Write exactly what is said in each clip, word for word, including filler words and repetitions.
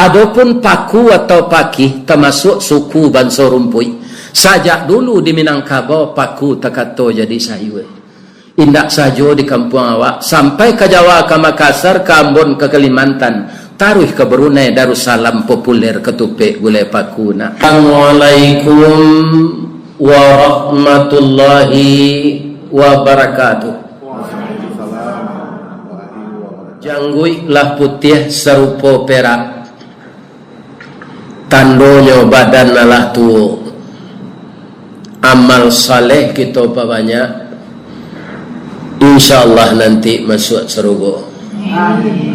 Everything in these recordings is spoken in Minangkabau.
Adopun paku atau pakih, tamasuak suku banso rumpuik. Sajak dulu di Minangkabau, paku takato jadi sayua. Indak sajo di kampuang awak, sampai ka Jawa, ka Makassar, ka Ambon, ka Kalimantan, taruih ka Brunei Darussalam, populer katupek gulai paku nak. Assalamualaikum warahmatullahi wabarakatuh. Jangguik lah putiah sarupo perak, tandonyo badan alah tuo. Amal saleh kito pabanyak, insya Allah nanti masuak sarugo.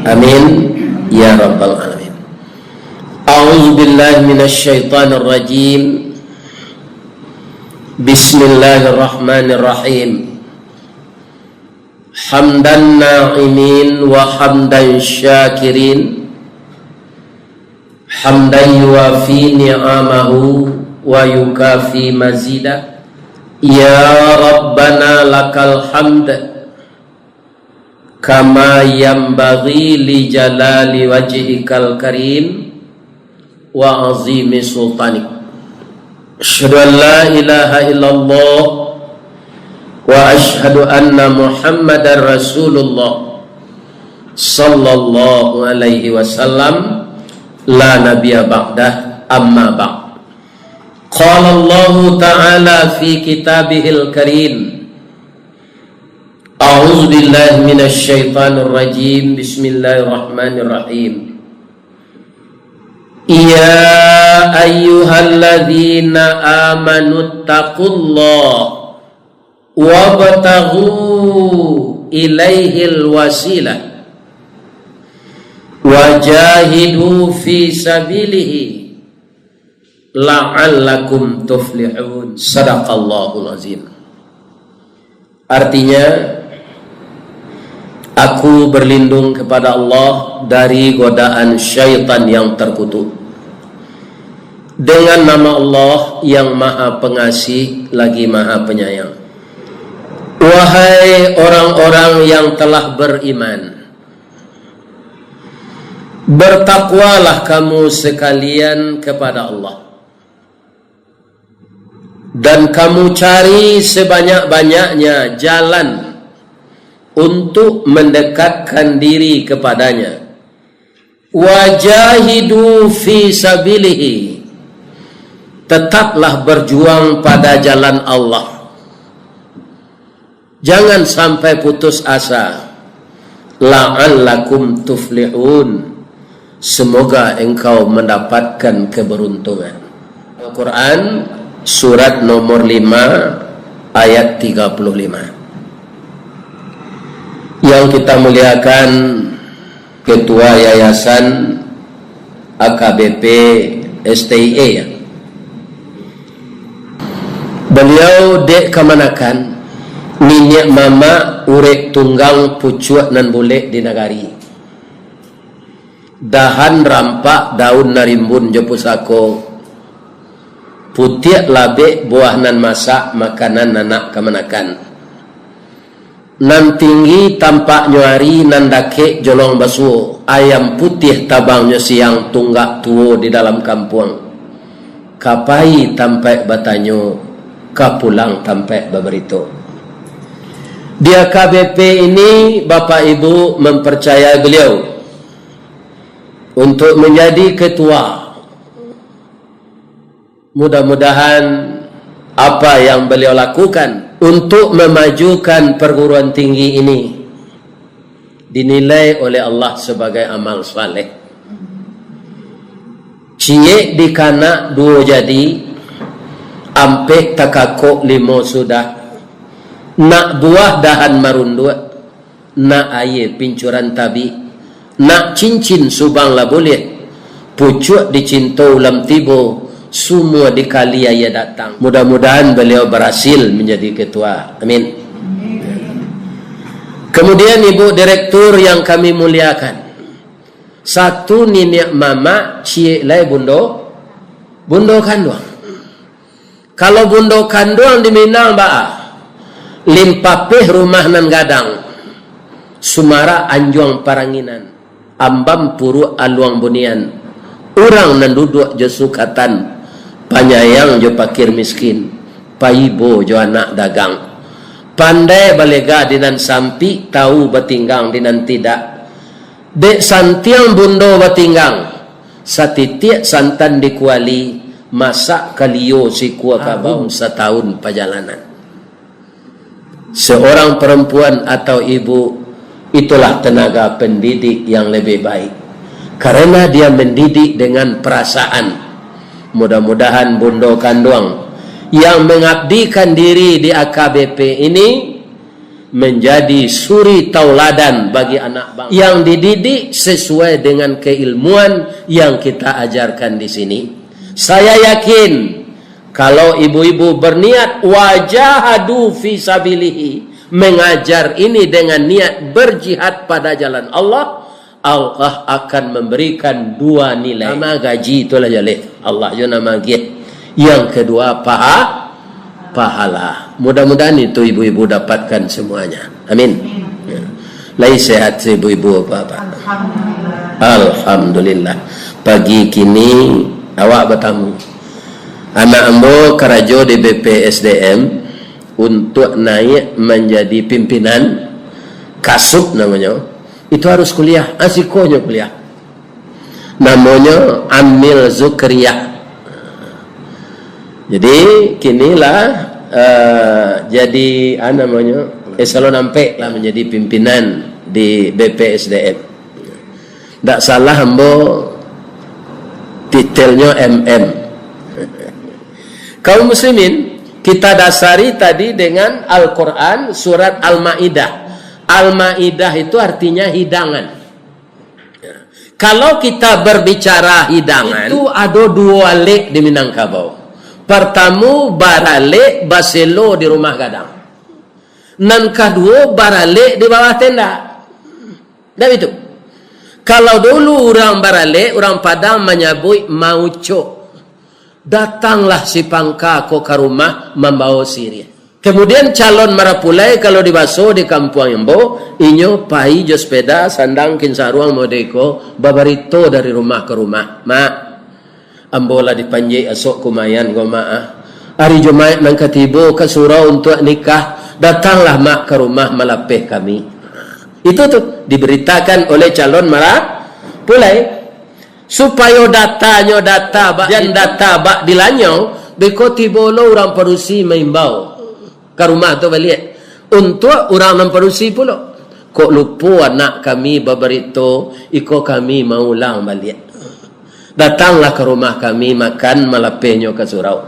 Amin ya rabbal alamin. A'udzubillahi minasyaitonirrajim. Bismillahirrahmanirrahim. Hamdan na'imin wa hamdan syakirin, hamdan yuwafi ni'amahu wa yukafi mazidah. Ya Rabbana lakal hamd, kama yanbaghi li jalali wajhikal karim wa azimi sultanik. Asyhadu an la ilaha illallah wa asyhadu anna Muhammadar Rasulullah sallallahu alaihi wasallam, la nabiyya ba'dah, amma ba'd. Qala Allahu ta'ala fi kitabihil karim. A'udzu billahi minasy syaithanir rajim. Bismillahirrahmanirrahim. Ya ayyuhalladzina amanu taqullaha wabtaghu ilaihil wasilah wajahidu fi sabilihi la'allakum tuflihun. Sadaqallahul azim. Artinya, aku berlindung kepada Allah dari godaan syaitan yang terkutuk. Dengan nama Allah yang Maha Pengasih lagi Maha Penyayang. Wahai orang-orang yang telah beriman, bertakwalah kamu sekalian kepada Allah, dan kamu cari sebanyak-banyaknya jalan untuk mendekatkan diri kepada-Nya. Wajahidu fi sabilihi, tetaplah berjuang pada jalan Allah. Jangan sampai putus asa. La'allakum tuflihun. Semoga engkau mendapatkan keberuntungan. Al-Quran, surat nomor lima, ayat tiga puluh lima. Yang kita muliakan, Ketua Yayasan A K B P S T I A, ya. Baliau dek kamanakan, niniak mamak urek tunggang pucuak nan bulek di nagari. Dahan rampak daun narimbun jo pusako, putiak labek buah nan masak makanan anak kamanakan. Nan tinggi tampaknyo ari, nan dakek jolong basuo, ayam putiah tabangnyo siang, tunggak tuo di dalam kampuang. Ka pai tampaik batanyo, ka pulang tampaik babarito. Di A K B P ini, Bapak Ibu mempercayai beliau untuk menjadi ketua. Mudah-mudahan apa yang beliau lakukan untuk memajukan perguruan tinggi ini dinilai oleh Allah sebagai amal saleh. Ciek dikanak duo jadi, ampek takakok limo sudah, nak buah dahan marunduak, nak aia pincuran tabik, nak cincin subang lah buliah, pucuak dicinto ulam tibo, sumua dikali aia datang. Mudah-mudahan beliau berhasil menjadi ketua. Amin. Kemudian, Ibu Direktur yang kami muliakan, satu niniak mamak, ciek lai bundo, bundo kanduang. Kalau bundo kanduang di Minang, baa? Limpapeh rumah nan gadang, sumarak anjuang paranginan, ambam puruak aluang bunian, Urang nan duduak jo sukatan, panyayang jo pakir miskin, paibo jo anak dagang. Pandai balega di nan sampik, tau batinggang di nan tidak. Dek santiang bundo batinggang, satitiak santan di kuali, masak kalio sikua kabau satahun pajalanan. Seorang perempuan atau ibu, itulah tenaga pendidik yang lebih baik. Karena dia mendidik dengan perasaan. Mudah-mudahan bundo kanduang yang mengabdikan diri di A K B P ini menjadi suri tauladan bagi anak bangsa yang dididik sesuai dengan keilmuan yang kita ajarkan di sini. Saya yakin, kalau ibu-ibu berniat wajahadu fi sabilihi, mengajar ini dengan niat berjihad pada jalan Allah, Allah akan memberikan dua nilai. Nama gaji itulah jaleh Allah jo nama agiah. Yang kedua, paha, pahala. Mudah-mudahan itu ibu-ibu dapatkan semuanya. Amin. Ya. Lai sehat ibu-ibu, bapak-bapak? Alhamdulillah. Alhamdulillah. Pagi kini awak batamu. Anak ambo karajo di B P S D M untuk naik manjadi pimpinan, kasub namonyo. Itu harus kuliah, asiko nyo kuliah. Namonyo Amil Zukriah. Jadi, kini lah, eh, jadi, ah, namonyo, eselon ampek lah manjadi pimpinan di B P S D M. Ndak salah ambo titelnyo M M. Kaum muslimin, kita dasari tadi dengan Al-Quran, surat Al-Maidah. Al-Maidah itu artinya hidangan. Kalau kita berbicara hidangan, itu ado duo alek di Minangkabau. Partamo, baralek baselo di rumah gadang. Nan kaduo, baralek di bawah tenda. Ndak itu? Kalau dulu urang baralek, urang Padang manyabuik maucok. Datanglah si pangka ko ka rumah mambawo siriah. Kemudian calon marapulai, kalau di baso di kampuang ambo, inyo pai jo sepeda, sandang, kinsaruang model iko, babarito dari rumah ka rumah. Mak, ambo lah dipanjek asok kumayan ko, Mak, ah. Ari Jumaik nan ka tibo ka surau untuak nikah, datanglah Mak ka rumah malapeh kami. Itu tu diberitakan oleh calon marapulai. Supayo datanyo data bak, jan data bak dilanyau, beko tibo lo urang padusi maimbau ka rumah tu baliak. Untuak urang nan padusi pulo. Kok lupo anak kami babarito, iko kami maulang baliak. Datanglah ka rumah kami makan malapehnyo ka surau.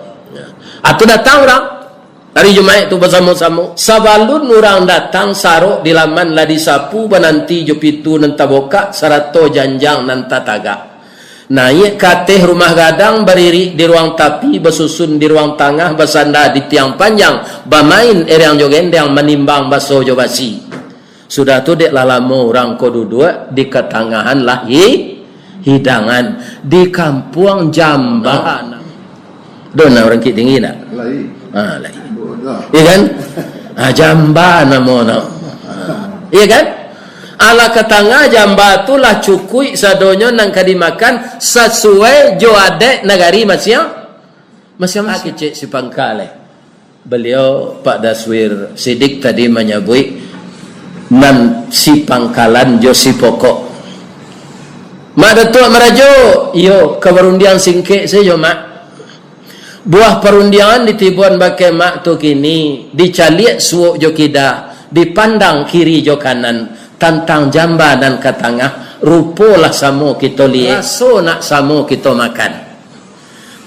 Atau datang urang. Ari Jumaik tu basamo-samo. Sabalun urang datang, sarok di laman lah disapu, bananti jo pintu nan tabukak, sarato janjang nan tatagak. Naiak ka ateh rumah gadang, baririk di ruang tapi, basusun di ruang tangah, basanda di tiang panjang, bamain eriang jo gendang, manimbang baso jo basi. Sudah tu, dek lah lamo urang ko duduak, di katangahan lah hi-, hidangan. Di kampuang jamba. Ado nan urang Bukittinggi ndak? Lai. Ha, lai. Bodoh. Iya kan? Ha, jamba namo no. Iya kan? Alah ka tangah jamba tu lah cukuik sadonyo nan ka dimakan sasuai jo adaik nagari masiang-, masiang-masing. Kecek si pangka lai. Baliau, Pak Daswir Sidik tadi manyabuik nan si pangkalan jo si pokok. Mak Datuak marajo, iyo, ka barundiang singkek sajo, Mak. Buah parundiangan ditibuan bakeh Mak tu kini, dicaliak suok jo kida, dipandang kiri jo kanan, tantang jamba nan ka tangah, rupo lah samo kito liek, raso nak samo kito makan.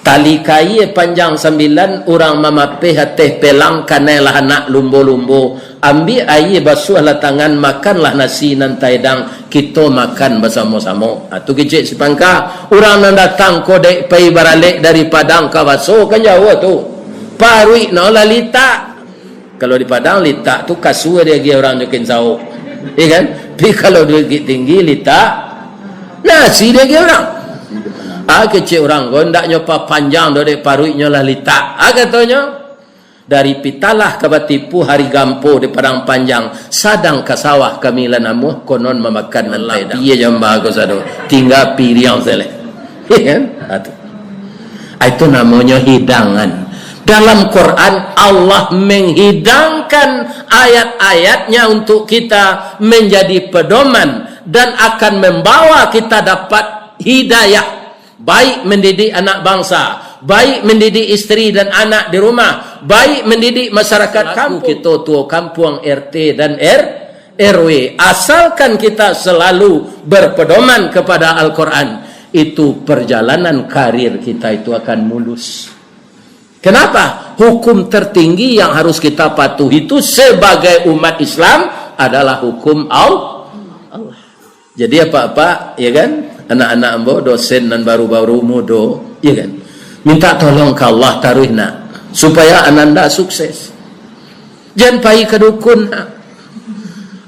Tali kaia panjang sambilan, urang mamapeh ateh pelang, kanai lah anak lumbo-lumbo. Ambiak aia, basuahlah tangan, makanlah nasi nan taedang, kito makan basamo-samo. Ha, tu kecek si pangka. Urang nan datang ko dek pai baralek dari Padang ka Baso, kan jauah tu. Paruik no lah litak. Kalau di Padang, litak tu kasua diagiah urang jo kain sawo. Iya kan? Tapi kalau di Bukittinggi, litak nasi diagiah urang. Ah, kecek urang ko, ndaknyo papanjang doh, dek paruiknyo lah litak. Ah, katonyo. Dari Pitalah ka Batipu, hari gampo di Padang Panjang, sadang ka sawah kami lah namuah, konon mamakan nan taedang. Iya jamba ko sado, tingga piriang sajo lai. Iya kan? Ah, tu. Ah, itu namanya hidangan. Dalam Quran, Allah menghidangkan ayat-ayatnya untuk kita menjadi pedoman dan akan membawa kita dapat hidayah. Baik mendidik anak bangsa, baik mendidik isteri dan anak di rumah, baik mendidik masyarakat kampung, kita tuo kampuang, R T dan R-, R W. Asalkan kita selalu berpedoman kepada Al-Quran, itu perjalanan karir kita itu akan mulus. Kenapa? Hukum tertinggi yang harus kita patuhi itu sebagai umat Islam adalah hukum Al-, Allah. Jadi apak-apak, ya kan, anak-anak ambo, dosen nan baru-baru mudo, ya kan, minta tolong ka Allah taruih nak, supaya ananda sukses. Jan pai ka dukun nak.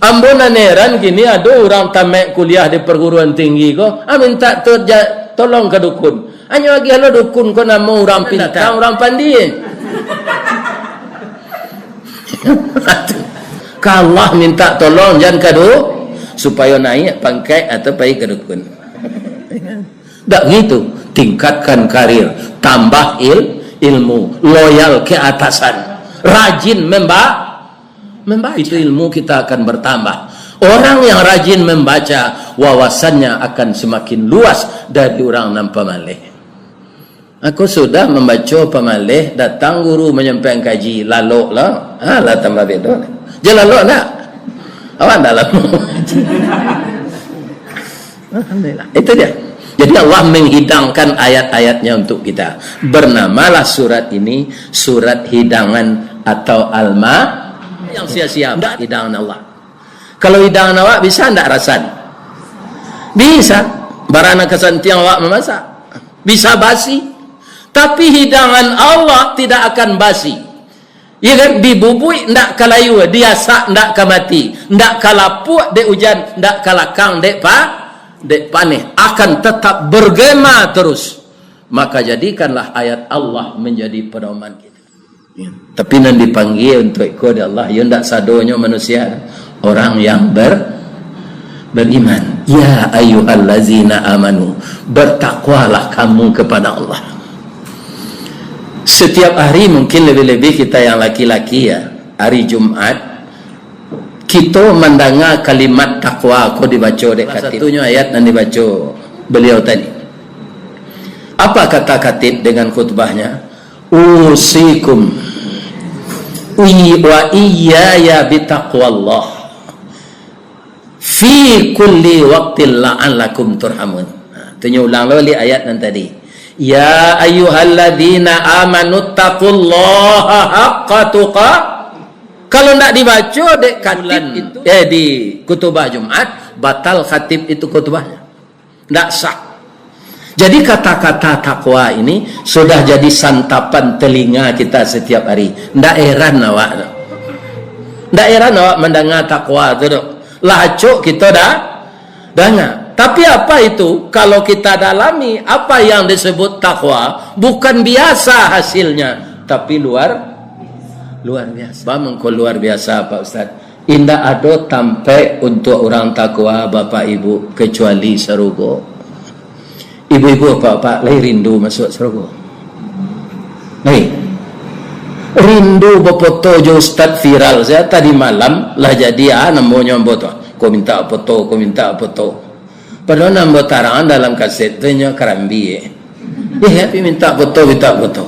Ambo nan heran kini, ado urang tamaik kuliah di perguruan tinggi ko, ah, minta to-, ja-, tolong ka dukun. Hanyo agiah lo dukun ko namo urang pintar, urang pandie. Ka Allah minta tolong, jan ka du-, supayo naiak pangkaik atau pai ka dukun. Dak gitu. Tingkatkan karir, tambah il-, ilmu, loyal ke atasan, rajin memba-, membaca. Itu ilmu kita akan bertambah. Orang yang rajin membaca, wawasannya akan semakin luas dari urang nan pamaleh. Aku sudah mambaco pamaleh, datang guru manyampaian kaji, lalok lah. Ha, lah tambah bedo. Jan lalok ndak? Awak ndak lalok. Alhamdulillah. Itu dia. Jadi Allah menghidangkan ayat-ayatnya untuk kita. Bernamalah surat ini surat hidangan atau alma yang sia-sia. Ndak hidangan Allah. Kalau hidangan awak bisa ndak rasan? Bisa. Bara nan ka santiang awak mamasak. Bisa basi. Tapi hidangan Allah tidak akan basi. Ya kan? Dibubuik ndak ka layua, diasak ndak ka mati, ndak ka lapuak dek ujan, ndak ka lakang dek pa-, dek paneh. Akan tetap bergema terus. Maka jadikanlah ayat Allah menjadi pedoman kita. Ya. Tapi nan dipanggia untuak iko dek Allah, yo ndak sadonyo manusia, orang yang ber-, beriman. Ya ayyuhallazina amanu, bertakwalah kamu kepada Allah. Setiap hari, mungkin lebih-lebih kita yang laki-laki ya, hari Jumat, kito mandanga kalimat takwa ko dibaco dek khatib. Salah satunyo ayat nan dibaco beliau tadi. Apa kata khatib dengan khutbahnya? Usikum i-, wa iyaya bitaqwallah fi kulli waqtin la'allakum turhamun. Ha, tu nyo ulang lo baliak ayat nan tadi. Ya ayyuhalladzina amanu taqullaha haqqa tuqa-, kalau ndak dibaco dek khatib itu, eh, di khutbah Jumat, batal khatib itu khutbahnyo. Ndak sah. Jadi kata-kata takwa ini sudah jadi santapan telinga kita setiap hari. Ndak heran awak tu. Ndak heran awak mandanga takwa tu, tu. Lah acok kito dah danga. Tapi apa itu? Kalau kita dalami, apa yang disebut takwa, bukan biasa hasilnya, tapi luar, luar biasa. Ba mangko luar biasa, Pak Ustaz? Indak ado tampek untuak urang takwa, Bapak Ibu, kecuali sarugo. Ibu-ibu, apak-apak, lai rindu masuak sarugo? Lai. Rindu bafoto jo ustaz viral sajo, tadi malam lah jadi, ah, namonyo ambo tu. Ko minta foto, ko minta foto. Padahal nan ambo tarangan dalam kaset tu nyo karambia, eh. Iya, tapi minta foto, minta foto.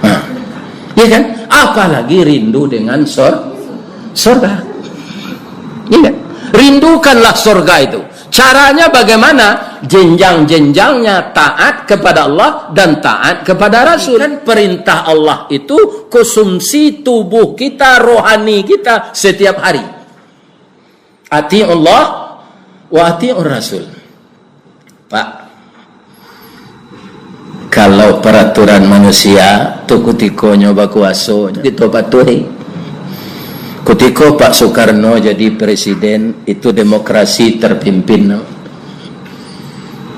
Ha. Iya kan? Apalagi rindu dengan sor-, sorga. Iya kan? Rindukanlah sorga itu. Caranya bagaimana? Jenjang-jenjangnya taat kepada Allah dan taat kepada Rasul. Kan perintah Allah itu konsumsi tubuh kita, rohani kita setiap hari. Atiullah wa atiur Rasul. Pak, kalau peraturan manusia tu kutikonyo bakuaso, kito patuhi. Kutiko Pak Soekarno jadi presiden, itu demokrasi terpimpin.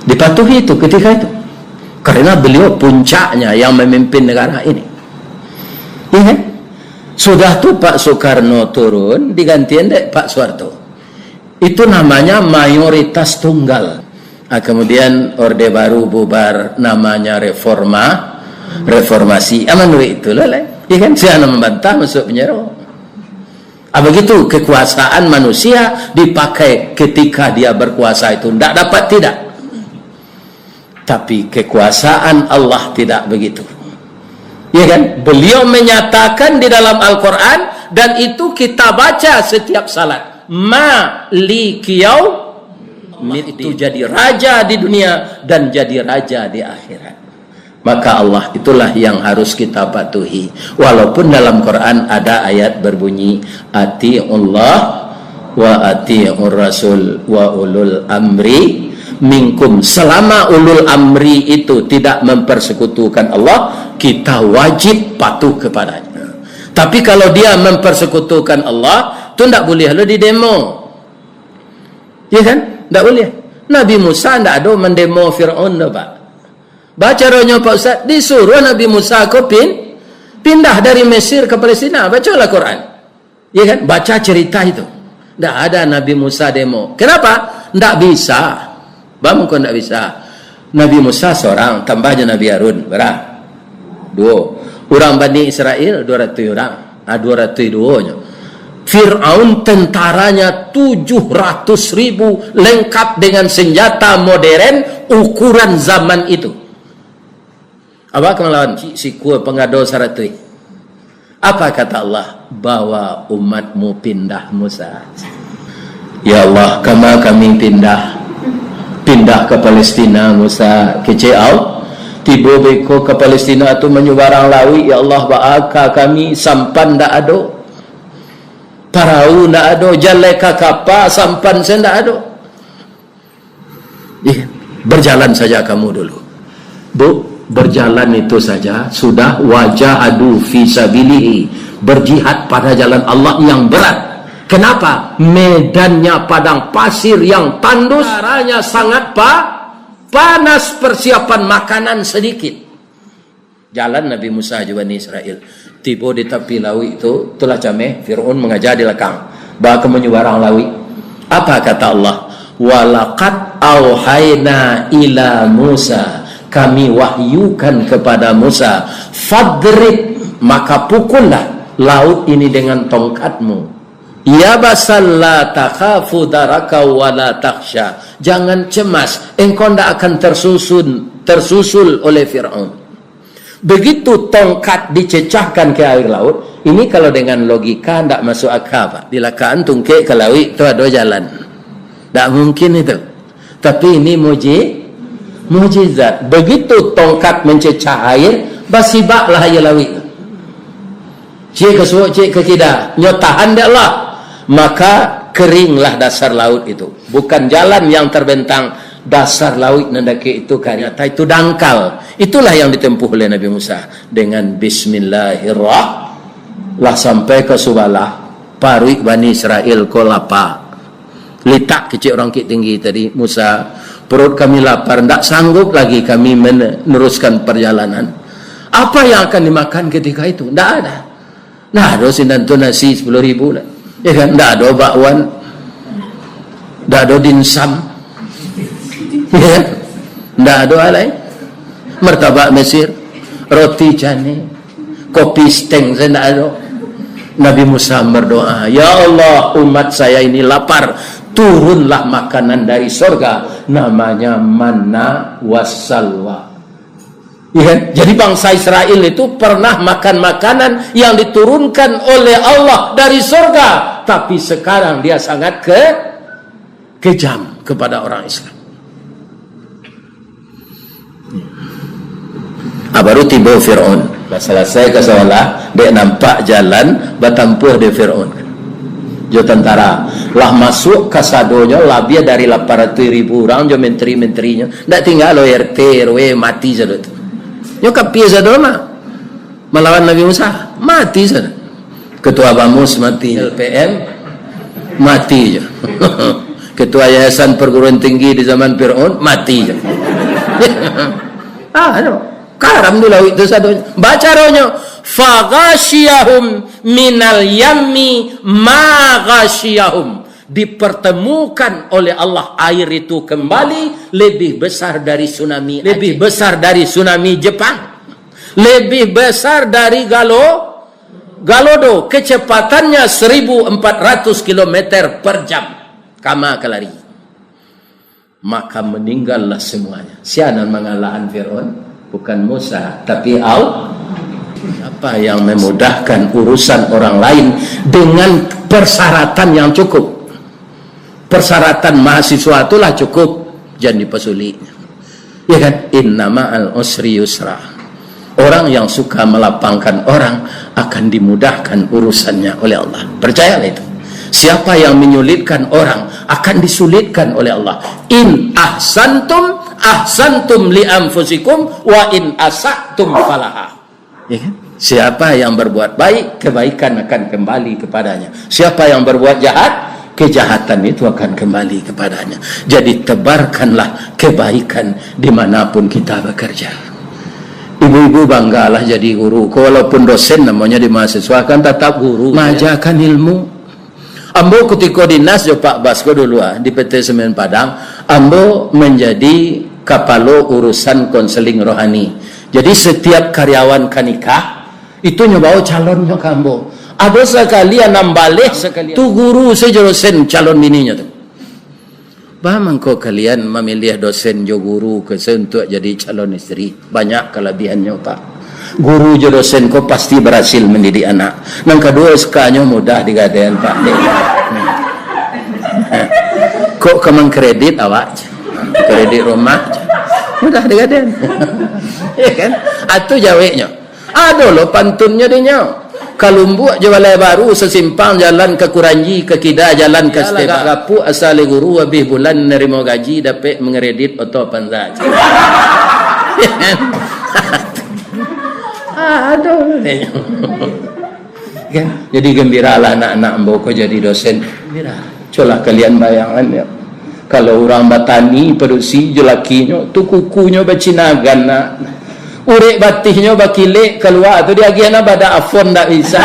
Dipatuhi itu ketika itu. Karena beliau puncaknya yang memimpin negara ini. Iya kan? Sudah tu Pak Soekarno turun, digantian dek Pak Soeharto. Itu namanya mayoritas tunggal. Ah, kemudian Orde Baru bubar, namanya reforma, reformasi. Ah, manuruik itulah, lai. Ya kan? Sia nan mambantah masuak panjaro. Ah, begitu kekuasaan manusia dipakai ketika dia berkuasa itu. Ndak dapat tidak. Tapi kekuasaan Allah tidak begitu. Ya kan? Beliau menyatakan di dalam Al-Quran, dan itu kita baca setiap salat. Maliki yaumiddin. Itu jadi raja di dunia dan jadi raja di akhirat. Maka Allah itulah yang harus kita patuhi. Walaupun dalam Quran ada ayat berbunyi, "Ati'ullah wa ati'ur rasul wa ulul amri minkum." Selama ulul amri itu tidak mempersekutukan Allah, kita wajib patuh kepadanya. Tapi kalau dia mempersekutukan Allah, tu ndak boleh lo didemo. Ya kan? Ndak boleh. Nabi Musa ndak ado mandemo Firaun tu, Pak. Bacaronyo, Pak Ustaz, disuruh Nabi Musa ko pin-, pindah dari Mesir ke Palestina. Bacalah Quran. Ya kan? Baca cerita itu. Ndak ada Nabi Musa demo. Kenapa? Ndak bisa. Baa mangko ndak bisa? Nabi Musa sorang, tambah jo Nabi Harun. Bara? Duo. Urang Bani Israel, duo ratuih urang. Ah, duo ratuih duo nyo. Firaun tentaranya tujuh ratus ribu, lengkap dengan senjata modern ukuran zaman itu. Apak ka malawan si-, sikua pangado saratuih. Apa kata Allah? "Bawa umatmu pindah, Musa." "Ya Allah, kama kami pindah?" "Pindah ka Palestina, Musa." "Kecek au, tibo beko ka Palestina tu manyubarang lauik, ya Allah, baa ka kami, sampan ndak ado, parau ndak ado, jalai ka kapa, sampan se ndak ado." Iya, berjalan saja kamu dulu. Bu, berjalan itu saja, sudah, wajahadu fi sabilihi, berjihad pada jalan Allah yang berat. Kenapa? Medannya padang pasir yang tandus, caranya sangat pa-, panas, persiapan makanan sedikit. Jalan Nabi Musa jo Bani Israel. Tibo di tapi lauik tu, itulah cameh, Firaun mangaja di lakang. Baa ka manyubarang lauik. Apa kata Allah? "Walaqad auhayna ila Musa." Kami wahyukan kepada Musa, "Fadrib," maka pukullah laut ini dengan tongkatmu. "Yabasan la takhafu daraka wa la takhsya." Jangan cemas, engkau ndak akan tersusun, tersusul oleh Firaun. Begitu tongkat dicecahkan ke air laut, ini kalau dengan logika ndak masuk akal, Pak. Dilakaan tungkek ka lauik tu ado jalan. Ndak mungkin itu. Tapi ini muji-, mujizat. Begitu tongkat mencecah air, basibaklah air lauik. Ciek ka suok, ciek ka kida, nyo tahan dek Allah. Maka keringlah dasar laut itu. Bukan jalan yang terbentang, dasar lauik nan dakek itu kering. Nyata itu dangkal. Itulah yang ditempuh oleh Nabi Musa dengan bismillahirrah. Lah sampai ka subalah, paruik Bani Israel ko lapa. Litak kecek urang Bukik Tinggi tadi, "Musa, perut kami lapar, ndak sanggup lagi kami meneruskan perjalanan." Apa yang akan dimakan ketika itu? Ndak ada. Ndak ado sinan tu nasi sepuluh ribu lah. Ya kan? Ndak ado bakwan. Ndak ado dimsum. Ya kan? Ndak ado alai. Martabak Mesir, roti canai, kopi steng sajo ndak ado. Nabi Musa berdoa, "Ya Allah, umat saya ini lapar. Turunlah makanan dari sorga, namanya manna wassalwa." Iya kan? Jadi bangsa Israel itu pernah makan makanan yang diturunkan oleh Allah dari sorga, tapi sekarang dia sangat ke-, kejam kepada orang Islam. Ah, baru tibo Firaun. Lah salasai ka sabalah, dek nampak jalan batampuah dek Firaun jo tantara. Lah masuak kasadonyo labiah dari lapan ratuih ribu urang jo menteri-menterinyo. Ndak tingga lo R T, R W, mati sado tu. Nyo kapia sado mah. Malawan Nabi Musa, mati sado. Ketua Bamus mati, L P M mati jo. Ketua Yayasan Perguruan Tinggi di zaman Firaun mati jo. Ah, ado. Karam di lauik tu sadonyo. Bacaronyo, "Faghashiyahum minal yammi ma ghashiyahum." Dipertemukan oleh Allah air itu kembali lebih besar dari tsunami Aceh, lebih besar dari tsunami Jepang, lebih besar dari Galo, Galodo, kecepatannya seribu empat ratus kilometer per jam. Kama ka lari. Maka meninggallah semuanya. Sia nan mangalahan Firaun? Bukan Musa, tapi Al-, apa yang memudahkan urusan orang lain dengan persyaratan yang cukup? Persyaratan mahasiswa itulah cukup, jangan dipersulit. Ya kan? Inna ma'al usri yusra. Orang yang suka melapangkan orang akan dimudahkan urusannya oleh Allah. Percayalah itu. Siapa yang menyulitkan orang akan disulitkan oleh Allah. In ahsantum ahsantum li anfusikum wa in asa'tum falaha. Ya kan? Siapa yang berbuat baik, kebaikan akan kembali kepadanya. Siapa yang berbuat jahat, kejahatan itu akan kembali kepadanya. Jadi, tebarkanlah kebaikan dimanapun kita bekerja. Ibu-ibu banggalah jadi guru. Ko walaupun dosen namanya di mahasiswa, kan tetap guru. Maajakan ilmu. Ambo kutiko dinas jo Pak Bas ko dulu, ah, di P T Semen Padang, ambo menjadi kapalo urusan konseling rohani. Jadi, setiap karyawan ka nikah, itu nyo bawa calonnyo ka ambo. Ado sakali nan baleh sakali. Tu guru sajo dosen calon bininyo tu. Baa mangko kalian mamiliah dosen jo guru ko se untuak jadi calon isteri? Banyak kalabihannyo, Pak. Guru jo dosen ko pasti barasil mandidik anak. Nan kaduo, S K-nyo mudah digaden, Pak. Kok ka mangkredit awak? Kredit rumah, mudah digaden. Ya kan? Atu jaweknyo. Ado lo pantunnyo dinyo. Ka Lumbuak jo Balai Baru, sasimpang jalan ka Kuranji, ka kida jalan ka Steba. Gapuk asa leh guru, abih bulan narimo gaji, dapek mangredit oto Avanza. Ado dinyo. Kan? Jadi gembiralah anak-anak ambo ko jadi dosen. Gembira. Cubolah kalian bayangkan, ya. Kalau urang batani, padusi, jo lakinyo, tu kukunyo bacinagan, nak. Urek batihnyo bakilek kalua tu, diagiah nan badak afon ndak bisa.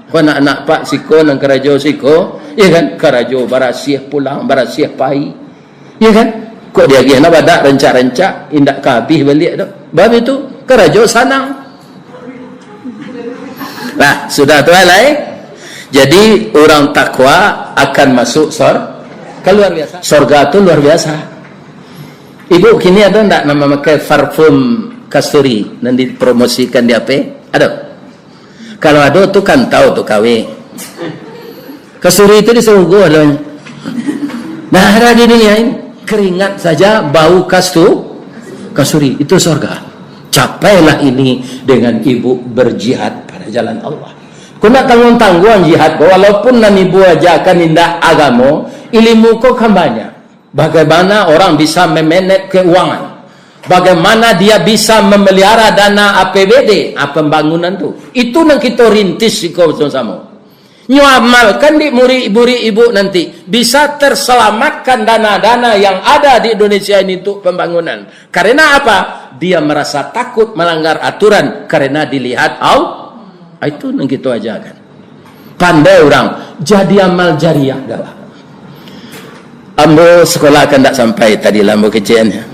Ko anak-anak Pak siko, nan karajo siko, ya kan? Karajo barasiah pulang, barasiah pai. Ya kan? Kok diagiah nan badak rancak-rancak, indak ka abih baliak tu. Bab itu, karajo sanang. Nah, sudah tu, lai. Jadi, urang takwa akan masuk sor-, kan luar biasa. Sorga tu luar biasa. Ibu kini ado ndak nan mamakai parfum kasturi nan dipromosikan di H P? Ado? Kalau ado tu kan tau tu kawin. Kasturi itu di sarugo adonyo. Nah, ada di dunia ini. Keringat saja bau kastu-, kasturi. Itu sorga. Capailah ini dengan ibu berjihad pada jalan Allah. Ko ndak tangguang-tangguang jihad ko, walaupun nan ibu ajakan indak agamo, ilimu ko kan banyak. Bagaimana orang bisa memanage keuangan? Bagaimana dia bisa memelihara dana A P B D, ah, pembangunan tu? Itu nan kito rintis siko samo-samo. Nyo amalkan di murid-murid ibu nanti, bisa terselamatkan dana-dana yang ada di Indonesia ini untuk pembangunan. Karena apa? Dia merasa takut melanggar aturan karena dilihat Allah. Ah, itu nan kito ajakan. Pandai urang, jadi amal jariah dah lah. Ambo sekolah kan ndak sampai tadi lah ambo keceknyo.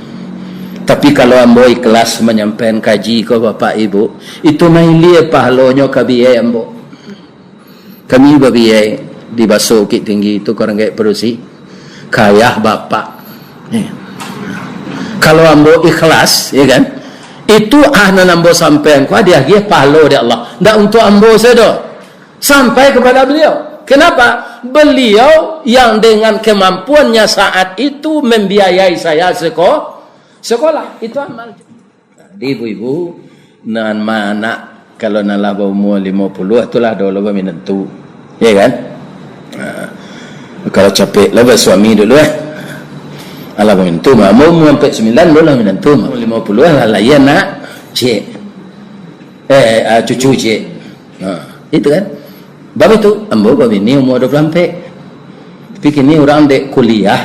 Tapi kalau ambo ikhlas manyampaikan kaji ko bapak ibu, itu mailia pahalonyo ka biai ambo. Kami babiai di Baso Bukittinggi tu, ka urang gaek padusi, ka ayah bapak. Ya. Kalau ambo ikhlas, ya kan, itu ah nan ambo sampaikan ko diagiah pahalo dek Allah. Ndak untuak ambo sajo, sampai kepada beliau. Kenapa? Beliau yang dengan kemampuannya saat itu membiayai saya seko-, sekolah. Itu amal. Jadi, ibu-ibu, nan ma-, anak, kalau nan lah baumua limo puluah tu lah, ado lah baminantu. Ya kan? Ha. Kalau capek lah basuami dulu, eh. Alah baminantu mah. Umua ampek sambilan, ado lah minantu mah. Limo puluah lah, lah, iya nak. Cik. Eh, ah, cucu, cik. Ha, itu kan. Bab itu, ambo babini umua dua puluah ampek. Tapi kini urang dek kuliah,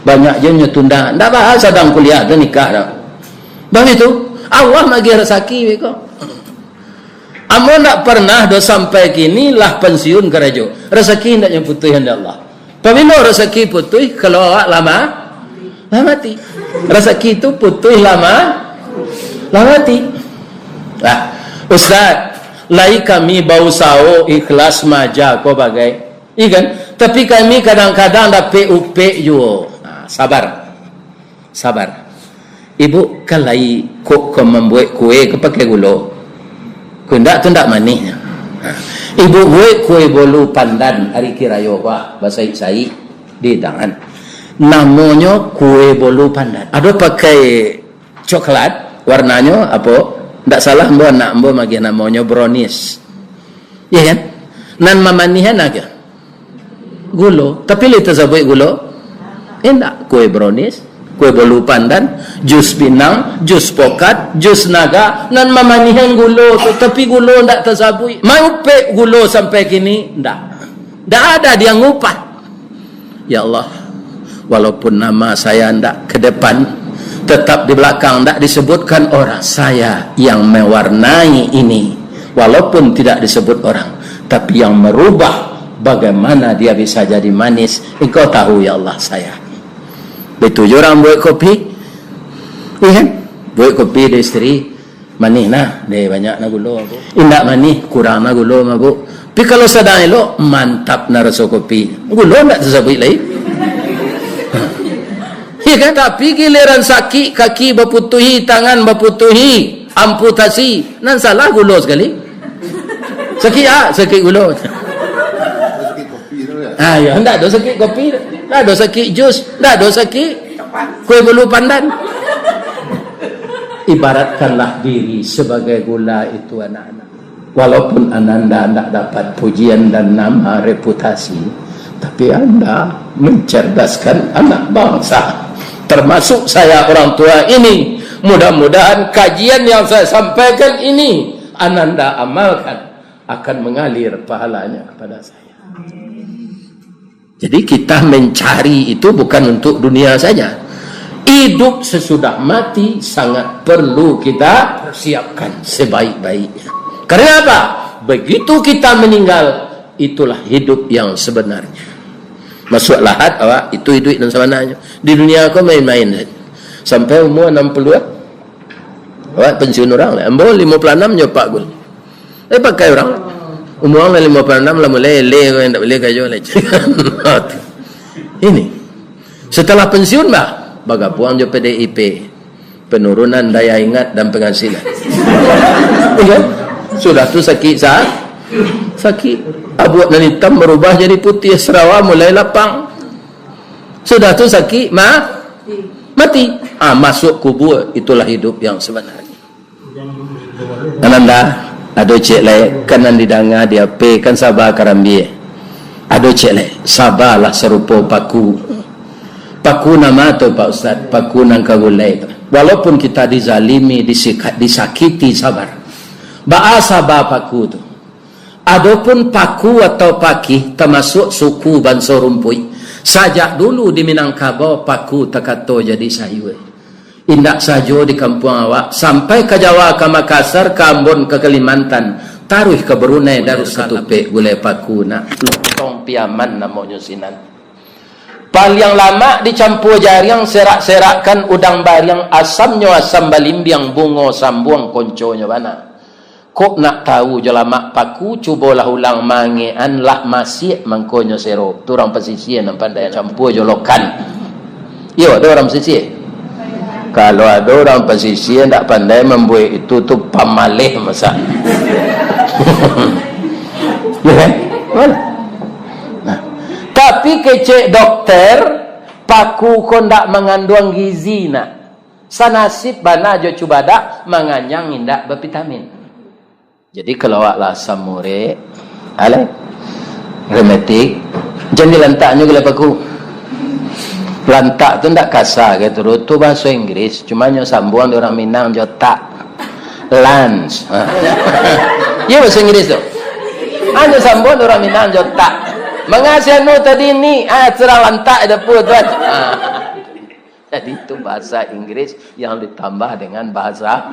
banyak jo nyo tunda. Ndak baa sadang kuliah tu nikah dah. Bab itu, Allah magiah rasaki beko. Ambo ndak pernah doh sampai kini lah pensiun karajo. Rasaki hendaknyo putuih dek Allah. Pabilo rasaki putuih, kalau awak lah ma-, lah mati. Rasaki tu putuih lah ma-, lah mati. Lah, Ustaz, lai kami bausaho ikhlas maja ko bagai. Iya kan? Tapi kami kadang-kadang dapek upek juo. Nah, sabar. Sabar. Ibu kan lai kok ka mambuek kue ka pakai gulo. Kue ndak tu ndak manih. Ha. Ibu buek kue bolu pandan ari kirayo bah, basaik-saik di tangan. Namonyo kue bolu pandan. Ado pakai coklat, warnanyo apo? Ndak salah ambo anak ambo magiah namonyo brownies. Iya kan? Nan mamanihan aja. Gulo, tapi lai tasabuik gulo? Indak. Kue brownies, kue bolu pandan, jus pinang, jus pokat, jus naga, nan mamanihan gulo tu, tapi gulo ndak tasabuik. Maupek gulo sampai kini, ndak. Ndak ada dia ngupah. Ya Allah, walaupun nama saya ndak ke depan, tetap di belakang ndak disebutkan orang. Saya yang mewarnai ini, walaupun tidak disebut orang, tapi yang merubah bagaimana dia bisa jadi manis, Engkau tahu, ya Allah, saya. Betul je orang buat kopi. Iya kan? Buat kopi dek isteri, manih nah, deh banyak nah gulo aku. Indak manih, kurang nah gulo, mabuk. Tapi kalau sadang elok, mantap nah raso kopi. Gulo ndak tasabuik lai. Iya kan? Tapi giliran sakik, kaki baputuhi, tangan baputuhi, amputasi, nan salah gulo sakali. Sakik ah, sakik gulo. Sakik kopi tu ya? Ah, ya, ndak ado sakik kopi, ndak ado sakik jus, ndak ado sakik kue bolu pandan. Ibaratkanlah diri sebagai gula itu, anak-anak. Walaupun Ananda ndak dapat pujian dan nama reputasi, tapi Anda mencerdaskan anak bangsa. Termasuk saya, orang tua ini. Mudah-mudahan kajian yang saya sampaikan ini Ananda amalkan, akan mengalir pahalanya kepada saya. Jadi, kita mencari itu bukan untuk dunia saja. Hidup sesudah mati sangat perlu kita siapkan sebaik-baiknya. Karena apa? Begitu kita meninggal, itulah hidup yang sebenarnya. Masuak lahat, awak, itu hidup yang sebenarnya. Di dunia ko main-main saja. Sampai umur enam puluh, awak pensiun urang lah. Ambo limo puluah anam nyo pak gul. Eh, pakai urang. Umur urang lah limo puluah anam lah, mulai eleh ko, indak buliah karajo lai. Ini. Setelah pensiun, bah, bagabuang jo P D I P. Penurunan daya ingat dan penghasilan. Iya kan? Sudah tu sakik sa-, sakik. Abuak nan hitam berubah jadi putih, sarawa mulai lapang. Sudah tu sakik ma-, mati. Ah, masuk kubur, itulah hidup yang sebenarnya. Ananda, ado ciek lai, kan nan didanga di H P, kan saba karambia. Ado ciek lai, sabalah sarupo paku. Paku nan ma tu, Pak Ustaz? Paku nan ka gulai tu. Walaupun kita dizalimi, disika-, disakiti, sabar. Baa saba paku tu? Adopun paku atau pakih, tamasuak suku banso rumpuik. Sajak dulu di Minangkabau, paku takato jadi sayua. Indak sajo di kampuang awak, sampai ka Jawa, ka Makassar, ka Ambon, ka Kalimantan, taruih ka Brunei, Darussalam. Katupek gulai paku nak, Lontong Piaman namonyo sinan. Paliang lamak dicampua jariang, serak-serakkan udang bariang, asamnyo asam balimbiang, bungo sambuang konconyo bana. Kok nak tahu jo lamak paku, cubolah ulang mangekan, lah masiak mangkonyo sero. Tu urang pasisia nan pandai, campua jo lokan. Iyo, ado urang pasisia? Kalau ado urang pasisia ndak pandai mambuek itu, tu pamaleh masak. Ya kan? Nah. Tapi kecek dokter, paku ko ndak manganduang gizi nak. Sanasib bana jo cubadak, manganyang indak bavitamin. Jadi, kalau awak lah asam urek, alai, rematik, jan dilantaknyo gulai paku. Lantak tu ndak kasa kecek tu, tu bahaso Inggris, cuma nyo sambuang dek urang Minang jo tak. Lunch. Ha. Iyo, bahaso Inggris tu. Nyo sambuang dek urang Minang jo tak. Manga si anu tadi ni, ah, surang lantak di dapua tu. Ha. Jadi, itu bahasa Inggris yang ditambah dengan bahasa.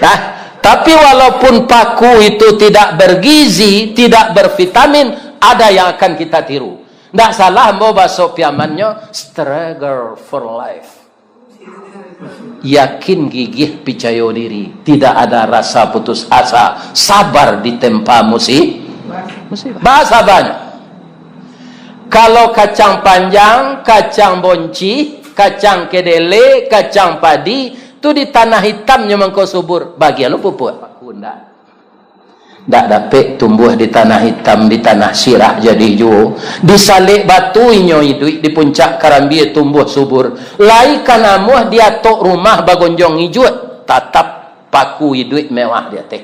Nah, tapi walaupun paku itu tidak bergizi, tidak bervitamin, ada yang akan kita tiru. Ndak salah ambo baso Piamannyo, struggle for life. Yakin, gigih, picayo diri, tidak ada rasa putus asa, sabar ditempa musi-, musibah. Basabanyo. Kalau kacang panjang, kacang boncih, kacang kedele, kacang padi, tu di tanah hitamnyo mangko subur. Bagian lo pupuak. Paku ndak. Ndak dapek tumbuah di tanah hitam, di tanah sirah jadi juo. Di salek batu inyo iduik, di puncak karambia tumbuah subur. Lai ka namuah di atok rumah bagonjong ijuak, tatap paku iduik mewah di ateh.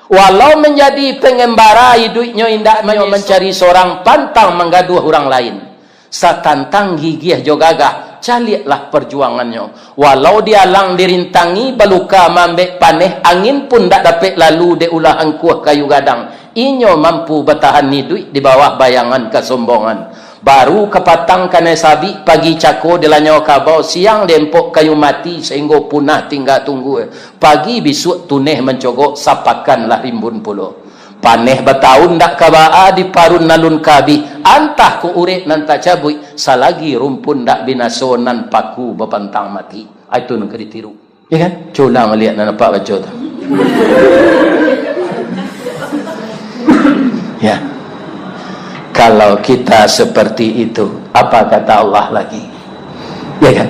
Walau manjadi pangambara iduiknyo indak mancari sorang, pantang manggaduah urang lain. Satantang gigih jo gagah, caliaklah parjuangannyo. Walau dialang dirintangi, baluka maambek paneh, angin pun ndak dapek lalu dek ulah angkuah kayu gadang. Inyo mampu batahan iduik di bawah bayangan kasombongan. Baru kapatang kanai sabik, pagi cako dilanyau kabau, siang diempok kayu mati, sahinggo punah tingga tunggua. Pagi bisuak tuneh mancogok, sapakan lah rimbun pulo. Paneh bataun ndak ka baa, diparun alun ka abih, antah kok urek nan tacabuik, salagi rumpun ndak binaso, nan paku bapantang mati. Ah, itu nan ka ditiru. Ya kan? Culang liak nan nampak baco tu. Ya. Kalau kita seperti itu, apa kata Allah lagi? Ya kan?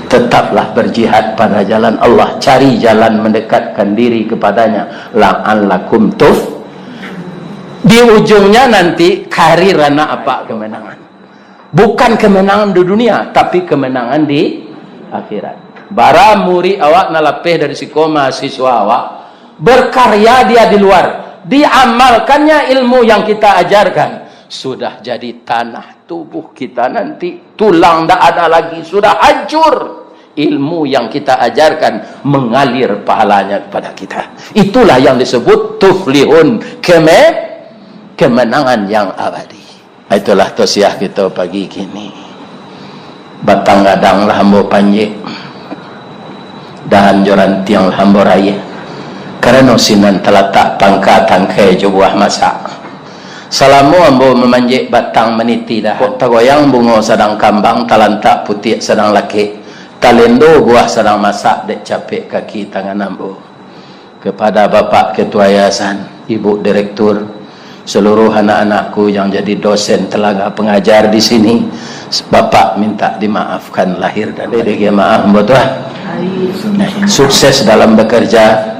Tetaplah berjihad pada jalan Allah, cari jalan mendekatkan diri kepadanya. La'allakum tuf-, di ujungnya nanti karir anak apak kemenangan. Bukan kemenangan di dunia, tapi kemenangan di akhirat. Bara murid awak nan lapeh dari siko, mahasiswa awak, berkarya dia di luar, diamalkannya ilmu yang kita ajarkan, sudah jadi tanah tubuh kita nanti, tulang ndak ada lagi, sudah hancur. Ilmu yang kita ajarkan mengalir pahalanya kepada kita. Itulah yang disebut tuflihun, keme-, kemenangan yang abadi. Itulah tausiah kito pagi kini. Batang gadang lah ambo panjek, dahan jo rantiang lah ambo raiah, karano sinan talatak pangka tangkai jo buah masak. Salamo ambo mamanjek batang maniti dahan, kok tagoyang bungo sadang kambang, talantak putiak sadang lakek, talendo buah sadang masak dek capek kaki tangan ambo. Kepada Bapak Ketua Yayasan, Ibu Direktur, seluruh anak-anakku yang jadi dosen telaga pengajar di sini, Bapak minta dimaafkan lahir dan batin. Maaf, ambo tu ah. Sukses dalam bekerja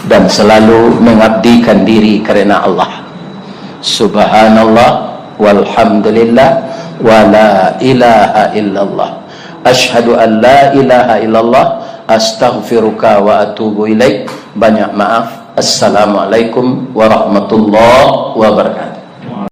dan selalu mengabdikan diri karena Allah. Subhanallah, walhamdulillah, wala ilaha illallah. Asyhadu an la ilaha illallah, astaghfiruka wa atubu ilaik. Banyak maaf. Assalamualaikum warahmatullahi wabarakatuh.